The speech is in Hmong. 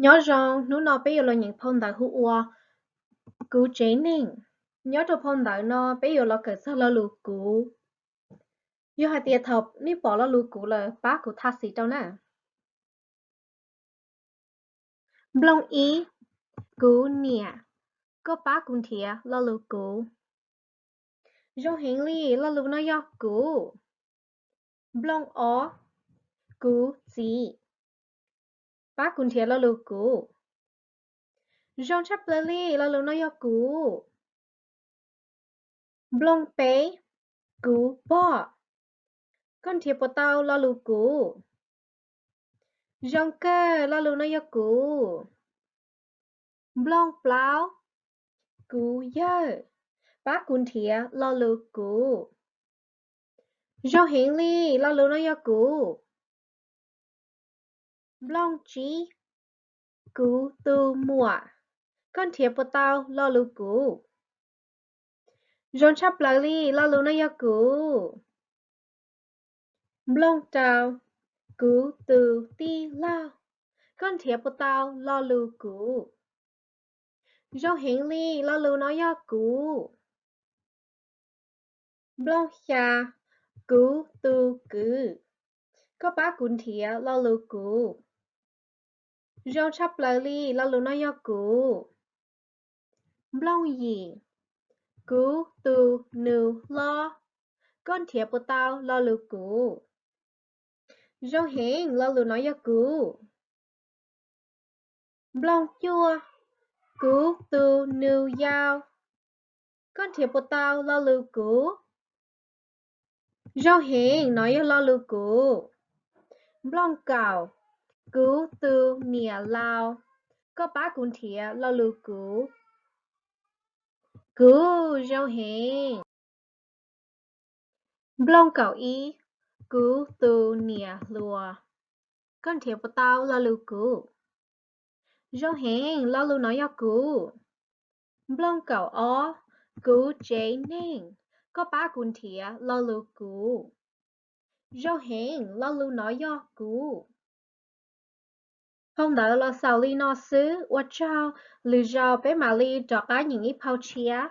Nyob zoo, hnub no peb yuav los nyeem phau ntawv hu ua Kuv tsev neeg. Nyob rau phau ntawv no peb yuav los kawm txog lo lus kuv. Yog hais tias thaum nej pom lo lus kuv lawm pab kuv tha xim rau na. Nplooj ib, kuv niam, koj pab kuv nrhiav lo lus kuv. Zoo heev li, lo lus no yog kuv. Nplooj ob, kuv txiv, pab kuv nrhiav lo lus kuv. Zoo tshaj plaws li, lo lus no yog kuv. Nplooj peb, kuv pog, koj nrhiav puas tau lo lus kuv? Zoo kawg, lo lus no yog kuv. Nplooj plaub, kuv yawg, pab kuv nrhiav lo lus kuv. Zoo heev li, lo lus no yog kuv. Nplooj tsib, kuv tus muam, koj nrhiav puas tau lo lus kuv? Zoo tshaj plaws li, lo lus no yog kuv. Nplooj rau, kuv tus tij laug, koj nrhiav puas tau lo lus kuv? Zoo heev li, lo lus no yog kuv. Nplooj xya, kuv tus kwv, koj pab kuv nrhiav lo lus kuv. Zoo tshaj plaws li, lo lus no yog kuv. Nplooj yim, kuv tus nus hlob, koj nrhiav puas tau lo lus kuv? Zoo heev, lo lus no yog kuv. Nplooj cuaj, kuv tus nus yau, koj nrhiav puas tau lo lus kuv? Zoo heev, no yog lo lus kuv. Nplooj kaum, kuv tus niam laus, koj pab kuv nrhiav lo lus kuv? Kuv, zoo heev. Nplooj kaum ib, kuv tus niam hluas, koj nrhiav puas tau lo lus kuv? Zoo heev, lo lus no yog kuv. Nplooj kaum ob, kuv tsev neeg, koj pab kuv nrhiav lo lus kuv? Zoo heev, lo lus no yog kuv. Phau ntawv los xaus li no xwb, ua tsaug, lwm zaus peb mam li rov qab nyeem ib phau tshiab.